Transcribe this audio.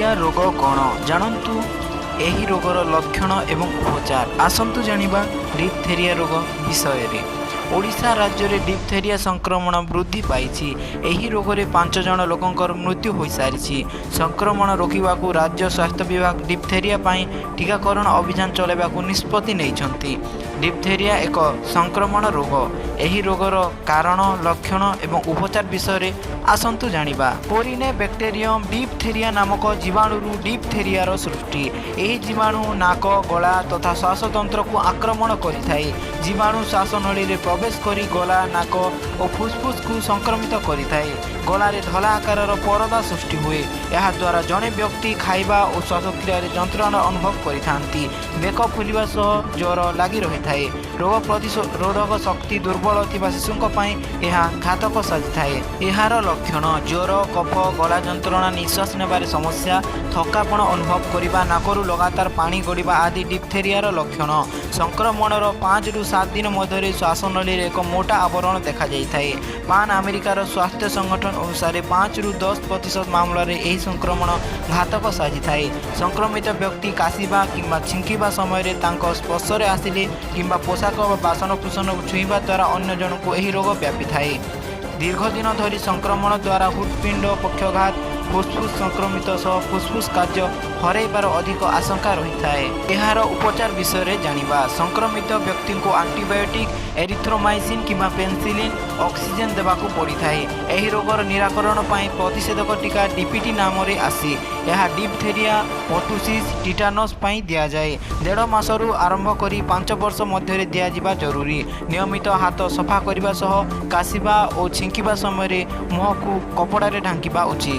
Diphtheria ରୋଗ କ'ଣ? ଜାଣନ୍ତୁ ଏହି ରୋଗର ଲକ୍ଷଣ ଏବଂ ଉପଚାର। ଆସନ୍ତୁ ଜାଣିବା ଡିପଥେରିଆ ରୋଗ ବିଷୟରେ। ଓଡ଼ିଶା ରାଜ୍ୟରେ ଡିପଥେରିଆ ସଂକ୍ରମଣ ବୃଦ୍ଧି ପାଇଛି। ଏହି ରୋଗରେ 5 ଜଣ ଲୋକଙ୍କର ମୃତ୍ୟୁ ହୋଇସାରିଛି। ସଂକ୍ରମଣ ରୋକିବାକୁ ରାଜ୍ୟ ସ୍ୱାସ୍ଥ୍ୟ ବିଭାଗ ଡିପଥେରିଆ ପାଇଁ ଟୀକାକରଣ ଅଭିଯାନ ଚଳାଇବାକୁ ନିଷ୍ପତ୍ତି ନେଇଛନ୍ତି। ଡିପଥେରିଆ ଏକ ସଂକ୍ରମଣ ରୋଗ। ଏହି ରୋଗର କାରଣ, ଲକ୍ଷଣ ଏବଂ ଉପଚାର ବିଷୟରେ ଆସନ୍ତୁ ଜାଣିବା। କୋରିନେ ବ୍ୟାକ୍ଟେରିୟମ୍ ଡିପଥେରିଆ ନାମକ ଜୀବାଣୁରୁ ଡିପଥେରିଆର ସୃଷ୍ଟି। ଏହି ଜୀବାଣୁ ନାକ, ଗଳା ତଥା ଶ୍ୱାସତନ୍ତ୍ରକୁ ଆକ୍ରମଣ କରିଥାଏ। ଜୀବାଣୁ ଶ୍ୱାସନଳୀରେ ପ୍ରବେଶ କରି ଗଳା, ନାକ ଓ ଫୁସଫୁସକୁ ସଂକ୍ରମିତ କରିଥାଏ। ଗଳାରେ ଧଳା ଆକାରର ପରଦା ସୃଷ୍ଟି ହୁଏ। ଏହାଦ୍ୱାରା ଜଣେ ବ୍ୟକ୍ତି ଖାଇବା ଓ ଶ୍ୱାସକ୍ରିୟାରେ ଯନ୍ତ୍ରଣା ଅନୁଭବ କରିଥାନ୍ତି। ବେକ ଫୁଲିବା ସହ ଜ୍ୱର ଲାଗି ରହିଥାଏ। ରୋଗ ପ୍ରତିରୋଧକ ଶକ୍ତି ଦୁର୍ବଳ ଥିବା ଶିଶୁଙ୍କ ପାଇଁ ଏହା ଘାତକ ସାଜିଥାଏ। ଏହାର ଲକ୍ଷଣ: ଜ୍ୱର, କଫ, ଗଳା ଯନ୍ତ୍ରଣା, ନିଶ୍ୱାସ ନେବାରେ ସମସ୍ୟା, ଥକାପଣ ଅନୁଭବ କରିବା, ନାକରୁ ଲଗାତାର ପାଣି ଗଡ଼ିବା ଆଦି ଡିପଥେରିଆର ଲକ୍ଷଣ। ସଂକ୍ରମଣର 5ରୁ 7 ଦିନ ମଧ୍ୟରେ ଶ୍ୱାସନଳୀରେ ଏକ ମୋଟା ଆବରଣ ଦେଖାଯାଇଥାଏ। ପାନ୍ ଆମେରିକାର ସ୍ୱାସ୍ଥ୍ୟ ସଂଗଠନ ଅନୁସାରେ 5ରୁ 10% ମାମଲାରେ ଏହି ସଂକ୍ରମଣ ଘାତକ ସାଜିଥାଏ। ସଂକ୍ରମିତ ବ୍ୟକ୍ତି କାଶିବା କିମ୍ବା ଛିଙ୍କିବା ସମୟରେ ତାଙ୍କ ସ୍ପର୍ଶରେ ଆସିଲେ କିମ୍ବା ପୋଷାକ ବା ବାସନକୁସନ ଛୁଇଁବା ଦ୍ୱାରା ଅନ୍ୟ ଜଣଙ୍କୁ ଏହି ରୋଗ ବ୍ୟାପିଥାଏ। ଦୀର୍ଘଦିନ ଧରି ସଂକ୍ରମଣ ଦ୍ୱାରା ହୃତ୍ପିଣ୍ଡ ପକ୍ଷାଘାତ, ଫୁସଫୁସ ସଂକ୍ରମିତ ସହ ଫୁସଫୁସ କାର୍ଯ୍ୟ ହରାଇବାର ଅଧିକ ଆଶଙ୍କା ରହିଥାଏ। ଏହାର ଉପଚାର ବିଷୟରେ ଜାଣିବା। ସଂକ୍ରମିତ ବ୍ୟକ୍ତିଙ୍କୁ ଆଣ୍ଟିବାୟୋଟିକ୍, ଏରିଥ୍ରୋମାଇସିନ୍ କିମ୍ବା ପେନିସିଲିନ୍, ଅକ୍ସିଜେନ୍ ଦେବାକୁ ପଡ଼ିଥାଏ। ଏହି ରୋଗର ନିରାକରଣ ପାଇଁ ପ୍ରତିଷେଧକ ଟୀକା ଡିପିଟି ନାମରେ ଆସେ। ଏହା ଡିପଥେରିଆ, ପର୍ଟୁସିସ୍, ଟିଟାନସ୍ ପାଇଁ ଦିଆଯାଏ। ଦେଢ଼ ମାସରୁ ଆରମ୍ଭ କରି 5 ବର୍ଷ ମଧ୍ୟରେ ଦିଆଯିବା ଜରୁରୀ। ନିୟମିତ ହାତ ସଫା କରିବା ସହ କାଶିବା ଓ ଛିଙ୍କିବା ସମୟରେ ମୁହଁକୁ କପଡ଼ାରେ ଢାଙ୍କିବା ଉଚିତ।